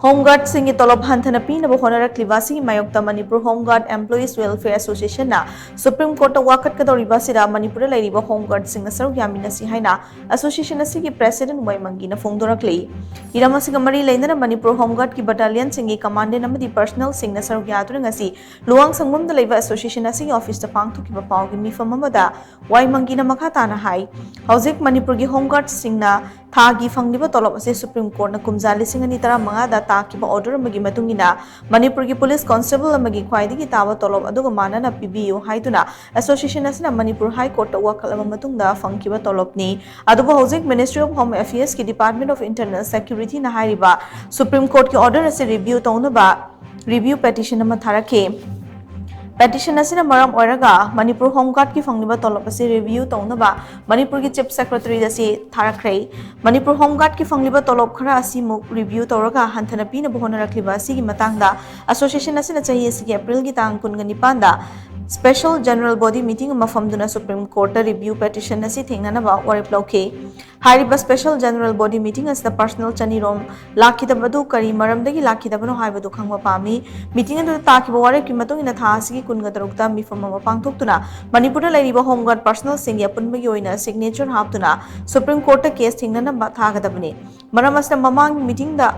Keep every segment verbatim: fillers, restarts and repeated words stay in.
Home ꯒꯥꯔꯗꯁꯤꯡꯒꯤ ꯇꯣꯂꯣꯞ ꯍꯟꯊꯅ ꯄꯤꯅꯕ ꯍꯣꯠꯅꯔꯛꯂꯤꯕ ꯑꯁꯤꯒꯤ ꯃꯥꯌꯣꯛꯇ Manipur home guard employees welfare ꯑꯦꯁꯣꯁꯤꯌꯦꯁꯟꯅ ꯁꯨꯄ꯭ꯔꯤꯝ ꯀꯣꯔꯠꯇ ꯋꯥꯀꯠꯀꯗꯧꯔꯤꯕ ꯑꯁꯤꯗ ꯃꯅꯤꯄꯨꯔꯗ ꯂꯩꯔꯤꯕ ꯍꯣꯝ ꯒꯥꯔꯗꯁꯤꯡꯅ ꯁꯔꯨꯛ ꯌꯥꯃꯤꯟꯅꯁꯤ ꯍꯥꯏꯅ ꯑꯦꯁꯣꯁꯤꯌꯦꯁꯟ ꯑꯁꯤꯒꯤ ꯄ꯭ꯔꯦꯁꯤꯗꯦꯟꯠ ꯋꯥꯏꯃꯪꯒꯤꯅ ꯐꯣꯡꯗꯣꯔꯛꯂꯤ꯫ ꯍꯤꯔꯝ ꯑꯁꯤꯒ ꯃꯔꯤ ꯂꯩꯅꯅ ꯃꯅꯤꯄꯨꯔ ꯍꯣꯝ ꯒꯥꯔꯗꯀꯤ ꯕꯠꯇꯥꯂꯤꯌꯟꯁꯤꯡꯒꯤ ꯀꯃꯥꯟꯗꯦꯟꯠ ꯑꯃꯗꯤ ꯄꯔꯁꯅꯦꯜꯁꯤꯡꯅ ꯁꯔꯨꯛ ꯌꯥꯗꯨꯅ ꯉꯁꯤ ꯂꯨꯋꯥꯡꯁꯪꯕꯝꯗ ꯂꯩꯕ ꯑꯦꯁꯣꯁꯤꯌꯦꯁꯟ ꯑꯁꯤꯒꯤ ꯑꯣꯐꯤꯁꯇ ꯄꯥꯡꯊꯣꯛꯈꯤꯕ ꯄꯥꯎꯒꯤ ꯃꯤꯐꯝ ꯑꯃꯗ ꯋꯥꯏꯃꯪꯒꯤꯅ ꯃꯈꯥ ꯇꯥꯅ ꯍꯥꯏ, ꯍꯧꯖꯤꯛ ꯃꯅꯤꯄꯨꯔꯒꯤ ꯍꯣꯝ ꯒꯥꯔꯗꯁꯤꯡꯅ ꯊꯥꯒꯤ ꯐꯪꯂꯤꯕ ꯇꯣꯂꯣꯞ ꯑꯁꯤ ꯁꯨꯄ꯭ꯔꯤꯝ ꯀꯣꯔꯠꯅ ꯀꯨꯝꯖꯥ ꯂꯤꯁꯤꯡ ꯑꯅꯤ ꯇꯔꯥꯃꯉꯥꯗ ꯇꯥꯈꯤꯕ ꯑꯣꯔꯗꯔ ꯑꯃꯒꯤ ꯃꯇꯨꯡ ꯏꯟꯅ ꯃꯅꯤꯄꯨꯔꯒꯤ ꯄꯨꯂꯤꯁ ꯀꯣꯟꯁꯇꯦꯕꯜ ꯑꯃꯒꯤ ꯈ꯭ꯋꯥꯏꯗꯒꯤ ꯇꯥꯕ ꯇꯣꯂꯣꯞ ꯑꯗꯨꯒ ꯃꯥꯟꯅꯅ ꯄꯤꯕꯤꯌꯨ ꯍꯥꯏꯗꯨꯅ ꯑꯦꯁꯣꯁꯤꯌꯦꯁꯟ ꯑꯁꯤꯅ ꯃꯅꯤꯄꯨꯔ ꯍꯥꯏ ꯀꯣꯔꯠꯇ ꯋꯥꯀꯠꯂꯕ ꯃꯇꯨꯡꯗ ꯐꯪꯈꯤꯕ ꯇꯣꯂꯣꯞꯅꯤ꯫ ꯑꯗꯨꯕꯨ ꯍꯧꯖꯤꯛ Ministry of Home Affairs ꯀꯤ Department of Internal Security ꯅ ꯍꯥꯏꯔꯤꯕ ꯁꯨꯄ꯭ꯔꯤꯝ ꯀꯣꯔꯠꯀꯤ ꯑꯣꯔꯗꯔ ꯑꯁꯤ ꯔꯤꯚꯤꯌꯨ ꯇꯧꯅꯕ ꯔꯤꯚꯤꯌꯨ ꯄꯦꯇꯤꯁꯟ ꯑꯃ ꯊꯥꯔꯛꯈꯤ꯫ ꯄꯦꯇꯤꯁꯟ ꯑꯁꯤꯅ ꯃꯔꯝ ꯑꯣꯏꯔꯒ ꯃꯅꯤꯄꯨꯔ ꯍꯣꯝ ꯒꯥꯔꯗꯀꯤ ꯐꯪꯂꯤꯕ ꯇꯣꯂꯣꯞ ꯑꯁꯤ ꯔꯤꯚꯤꯌꯨ ꯇꯧꯅꯕ ꯃꯅꯤꯄꯨꯔꯒꯤ ꯆꯤꯐ ꯁꯦꯀ꯭ꯔꯦꯇꯔꯤꯗ ꯑꯁꯤ ꯊꯥꯔꯛꯈ꯭ꯔꯦ꯫ ꯃꯅꯤꯄꯨꯔ ꯍꯣꯝ ꯒꯥꯔꯗꯀꯤ ꯐꯪꯂꯤꯕ ꯇꯣꯂꯣꯞ ꯈꯔ ꯑꯁꯤꯃꯨꯛ ꯔꯤꯚꯤꯌꯨ ꯇꯧꯔꯒ ꯍꯟꯊꯅ ꯄꯤꯅꯕ ꯍꯣꯠꯅꯔꯛꯂꯤꯕ ꯑꯁꯤꯒꯤ ꯃꯇꯥꯡꯗ ꯑꯦꯁꯣꯁꯤꯌꯦꯁꯟ ꯑꯁꯤꯅ ꯆꯍꯤ ꯑꯁꯤꯒꯤ ꯑꯦꯄ꯭ꯔꯤꯜꯒꯤ ꯇꯥꯡ ꯀꯨꯟꯒ ꯅꯤꯄꯥꯟꯗ ꯁ꯭ꯄꯦꯁꯦꯜ ꯖꯦꯅꯔꯦꯜ ꯕꯣꯗꯤ ꯃꯤꯇꯤꯡ ꯑꯃ ꯐꯝꯗꯨꯅ ꯁꯨꯄ꯭ꯔꯤꯝ ꯀꯣꯔꯠꯇ ꯔꯤꯚꯤꯌꯨ ꯄꯦꯇꯤꯁꯟ ꯑꯁꯤ ꯊꯦꯡꯅꯅꯕ ꯋꯥꯔꯦꯞ ꯂꯧꯈꯤ꯫ ꯍꯥꯏꯔꯤꯕ ꯁ꯭ꯄꯦꯁꯦꯜ ꯖꯦꯅꯔꯦꯜ ꯕꯣꯗꯤ ꯃꯤꯇꯤꯡ ꯑꯁꯤꯗ ꯄꯔꯁꯅꯦꯜ ꯆꯅꯤꯔꯣꯝ ꯂꯥꯛꯈꯤꯗꯕ ꯑꯗꯨ ꯀꯔꯤ ꯃꯔꯝꯗꯒꯤ ꯂꯥꯛꯈꯤꯗꯕꯅꯣ ꯍꯥꯏꯕꯗꯨ ꯈꯪꯕ ꯄꯥꯝꯃꯤ꯫ ꯃꯤꯇꯤꯡ ꯑꯗꯨꯗ ꯇꯥꯈꯤꯕ ꯋꯥꯔꯦꯞꯀꯤ ꯃꯇꯨꯡ ꯏꯟꯅ ꯊꯥ ꯑꯁꯤꯒꯤ ꯀꯨꯟꯒ ꯇꯔꯨꯛꯇ ꯃꯤꯐꯝ ꯑꯃ ꯄꯥꯡꯊꯣꯛꯇꯨꯅ ꯃꯅꯤꯄꯨꯔꯗ ꯂꯩꯔꯤꯕ ꯍꯣꯝ ꯒꯥꯔꯗ ꯄꯔꯁꯅꯦꯜꯁꯤꯡꯒꯤ ꯑꯄꯨꯟꯕꯒꯤ ꯑꯣꯏꯅ ꯁꯤꯒꯅꯦꯆꯔ ꯍꯥꯞꯇꯨꯅ ꯁꯨꯄ꯭ꯔꯤꯝ ꯀꯣꯔꯠꯇ ꯀꯦꯁ ꯊꯦꯡꯅꯅꯕ ꯊꯥꯒꯗꯕꯅꯤ꯫ ꯃꯔꯝ ꯑꯁꯤꯅ ꯃꯃꯥꯡꯒꯤ ꯃꯤꯇꯤꯡꯗ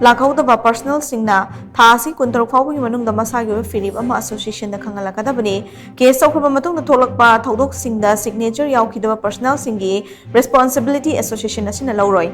ꯂꯥꯛꯍꯧꯗꯕ ꯄꯔꯁꯅꯦꯜꯁꯤꯡꯅ ꯊꯥ ꯑꯁꯤ ꯀꯨꯟꯇꯔꯨꯛ ꯐꯥꯎꯕꯒꯤ ꯃꯅꯨꯡꯗ ꯃꯁꯥꯒꯤ ꯑꯣꯏꯕ ꯐꯤꯔꯦꯞ ꯑꯃ ꯑꯦꯁꯣꯁꯤꯌꯦꯁꯟꯗ ꯈꯪꯍꯜꯂꯛꯀꯗꯕꯅꯤ꯫ ꯀꯦꯁ ꯇꯧꯈ꯭ꯔꯕ ꯃꯇꯨꯡꯗ ꯊꯣꯛꯂꯛꯄ ꯊꯧꯗꯣꯛꯁꯤꯡꯗ ꯁꯤꯒꯅꯦꯆꯔ ꯌꯥꯎꯈꯤꯗꯕ ꯄꯔꯁꯅꯦꯜꯁꯤꯡꯒꯤ ꯔꯦꯁꯄꯣꯟꯁꯤꯕꯤꯂꯤꯇꯤ ꯑꯦꯁꯣꯁꯤꯌꯦꯁꯟ ꯑꯁꯤꯅ ꯂꯧꯔꯣꯏ꯫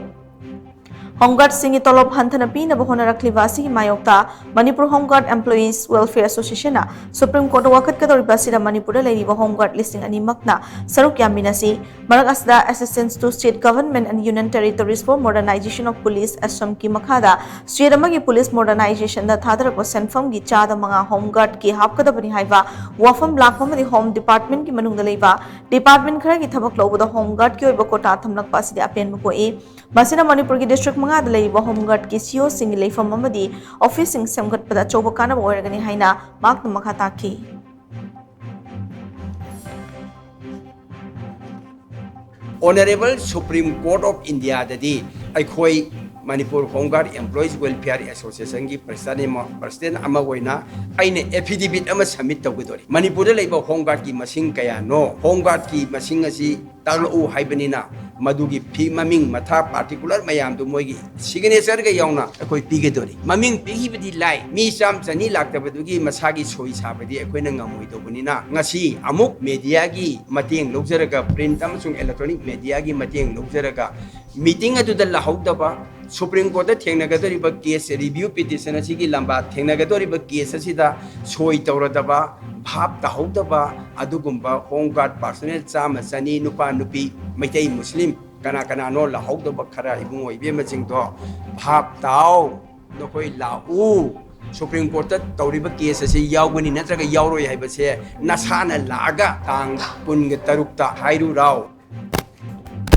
ꯍꯣꯝ ꯒꯥꯔꯗꯁꯤꯡꯒꯤ ꯇꯣꯂꯣꯞ ꯍꯟꯊꯅ ꯄꯤꯅꯕ ꯍꯣꯠꯅꯔꯛꯂꯤꯕ ꯑꯁꯤꯒꯤ ꯃꯥꯌꯣꯛꯇ Manipur home guard employees welfare ꯑꯦꯁꯣꯁꯤꯌꯦꯁꯟꯅ ꯁꯨꯄ꯭ꯔꯤꯝ ꯀꯣꯔꯠꯇ ꯋꯥꯀꯠꯀꯗꯧꯔꯤꯕ ꯑꯁꯤꯗ ꯃꯅꯤꯄꯨꯔꯗ ꯂꯩꯔꯤꯕ ꯍꯣꯝ ꯒꯥꯔꯗ ꯂꯤꯁꯤꯡ ꯑꯅꯤꯃꯛꯅ ꯁꯔꯨꯛ ꯌꯥꯃꯤꯟꯅꯁꯤ꯫ ꯃꯔꯛ ꯑꯁꯤꯗ Assistance to State Government and Unitary Territories for Modernization of Police, ASSAM ꯀꯤ ꯃꯈꯥꯗ ꯁ꯭ꯇꯦꯠ ꯑꯃꯒꯤ ꯄꯨꯂꯤꯁ ꯃꯣꯗꯔꯅꯥꯏꯖꯦꯁꯟꯗ ꯊꯥꯗꯔꯛꯄ ꯁꯦꯟꯐꯝꯒꯤ ꯆꯥꯗ ꯃꯉꯥ ꯍꯣꯝ ꯒꯥꯔꯗꯀꯤ ꯍꯥꯞꯀꯗꯕꯅꯤ ꯍꯥꯏꯕ ꯋꯥꯐꯝ ꯂꯥꯛꯄ ꯑꯃꯗꯤ ꯍꯣꯝ ꯗꯤꯄꯥꯔꯠꯃꯦꯟꯠꯀꯤ ꯃꯅꯨꯡꯗ ꯂꯩꯕ ꯗꯤꯄꯥꯔꯠꯃꯦꯟꯠ ꯈꯔꯒꯤ ꯊꯕꯛ ꯂꯧꯕꯗ ꯍꯣꯝ ꯒꯥꯔꯗꯀꯤ ꯑꯣꯏꯕ ꯀꯣꯇꯥ ꯊꯝꯂꯛꯄ ꯑꯁꯤꯗꯤ ꯑꯄꯦꯟꯕ ꯄꯣꯛꯏ꯫ ꯃꯁꯤꯅ ꯃꯅꯤꯄꯨꯔꯒꯤ ꯗꯤꯁꯇ꯭ꯔꯤꯛ ꯃꯉꯥꯗ ꯂꯩꯔꯤꯕ ꯍꯣꯝ ꯒꯥꯔꯗꯀꯤ ꯁꯤꯏꯑꯣꯁꯤꯡꯒꯤ ꯂꯩꯐꯝ ꯑꯃꯗꯤ ꯑꯣꯐꯤꯁꯁꯤꯡ ꯁꯦꯝꯒꯠꯄꯗ ꯑꯆꯧꯕ ꯀꯥꯟꯅꯕ ꯑꯣꯏꯔꯒꯅꯤ ꯍꯥꯏꯅ ꯃꯍꯥꯛꯅ ꯃꯈꯥ ꯇꯥꯈꯤ꯫ Honorable Supreme Court of Indiaꯗꯗꯤ ꯑꯩꯈꯣꯏ Manipur home guard employees welfare ꯑꯦꯁꯣꯁꯤꯌꯦꯁꯟꯒꯤ ꯄ꯭ꯔꯁꯤꯗꯦꯟ ꯑꯃ, ꯄ꯭ꯔꯁꯤꯗꯦꯟ ꯑꯃ ꯑꯣꯏꯅ ꯑꯩꯅ ꯑꯦꯐꯤꯗꯦꯕꯤꯠ ꯑꯃ ꯁꯕꯃꯤꯠ ꯇꯧꯒꯗꯧꯔꯤ꯫ ꯃꯅꯤꯄꯨꯔꯗ ꯂꯩꯕ ꯍꯣꯝ ꯒꯥꯔꯗꯀꯤ ꯃꯁꯤꯡ ꯀꯌꯥꯅꯣ, ꯍꯣꯝ ꯒꯥꯔꯗꯀꯤ ꯃꯁꯤꯡ ꯑꯁꯤ ꯇꯥꯛꯂꯛꯎ ꯍꯥꯏꯕꯅꯤꯅ, ꯃꯗꯨꯒꯤ ꯐꯤ ꯃꯃꯤꯡ ꯃꯊꯥ ꯄꯥꯔꯇꯤꯀꯨꯂꯔ ꯃꯌꯥꯝꯗꯨ ꯃꯣꯏꯒꯤ ꯁꯤꯒꯅꯦꯆꯔꯒ ꯌꯥꯎꯅ ꯑꯩꯈꯣꯏ ꯄꯤꯒꯗꯧꯔꯤ꯫ ꯃꯃꯤꯡ ꯄꯤꯈꯤꯕꯗꯤ ꯂꯥꯏ, ꯃꯤ ꯆꯥꯝ ꯆꯅꯤ ꯂꯥꯛꯇꯕꯗꯨꯒꯤ ꯃꯁꯥꯒꯤ ꯁꯣꯏ ꯁꯥꯕꯗꯤ ꯑꯩꯈꯣꯏꯅ ꯉꯝꯃꯣꯏꯗꯧꯕꯅꯤꯅ, ꯉꯁꯤ ꯑꯃꯨꯛ ꯃꯦꯗꯤꯌꯥꯒꯤ ꯃꯇꯦꯡ ꯂꯧꯖꯔꯒ, ꯄ꯭ꯔꯤꯟꯠ ꯑꯃꯁꯨꯡ ꯏꯂꯦꯛꯇ꯭ꯔꯣꯅꯤꯛ ꯃꯦꯗꯤꯌꯥꯒꯤ ꯃꯇꯦꯡ ꯂꯧꯖꯔꯒ, ꯃꯤꯇꯤꯡ ꯑꯗꯨꯗ ꯂꯥꯛꯍꯧꯗꯕ, ꯁꯨꯄ꯭ꯔꯤꯝ ꯀꯣꯔꯠꯇ ꯊꯦꯡꯅꯒꯗꯧꯔꯤꯕ ꯀꯦꯁ, ꯔꯤꯚ꯭ꯌꯨ ꯄꯤꯇꯤꯁꯟ ꯑꯁꯤꯒꯤ ꯂꯝꯕꯥ ꯊꯦꯡꯅꯒꯗꯧꯔꯤꯕ ꯀꯦꯁ ꯑꯁꯤꯗ ꯁꯣꯏ ꯇꯧꯔꯗꯕ, ꯚꯥꯞ ꯇꯥꯍꯧꯗꯕ ꯑꯗꯨꯒꯨꯝꯕ ꯍꯣꯝ ꯒꯥꯔꯗ ꯄꯥꯔꯁꯣꯅꯦꯜ ꯆꯥꯝꯃ ꯆꯅꯤ, ꯅꯨꯄꯥ ꯅꯨꯄꯤ, ꯃꯩꯇꯩ ꯃꯨꯁꯂꯤꯝ, ꯀꯅꯥ ꯀꯅꯥꯅꯣ ꯂꯥꯛꯍꯧꯗꯕ ꯈꯔ ꯏꯕꯨꯡꯉꯣ ꯏꯕꯦꯝꯃꯁꯤꯡꯗꯣ, ꯚꯥꯞ ꯇꯥꯎ, ꯅꯈꯣꯏ ꯂꯥꯛꯎ꯫ ꯁꯨꯄ꯭ꯔꯤꯝ ꯀꯣꯔꯠꯇ ꯇꯧꯔꯤꯕ ꯀꯦꯁ ꯑꯁꯤ ꯌꯥꯎꯒꯅꯤ ꯅꯠꯇ꯭ꯔꯒ ꯌꯥꯎꯔꯣꯏ ꯍꯥꯏꯕꯁꯦ ꯅꯁꯥꯅ ꯂꯥꯛꯑꯒ ꯇꯥꯡ ꯀꯨꯟꯒ ꯇꯔꯨꯛꯇ ꯍꯥꯏꯔꯨꯔꯥꯎ꯫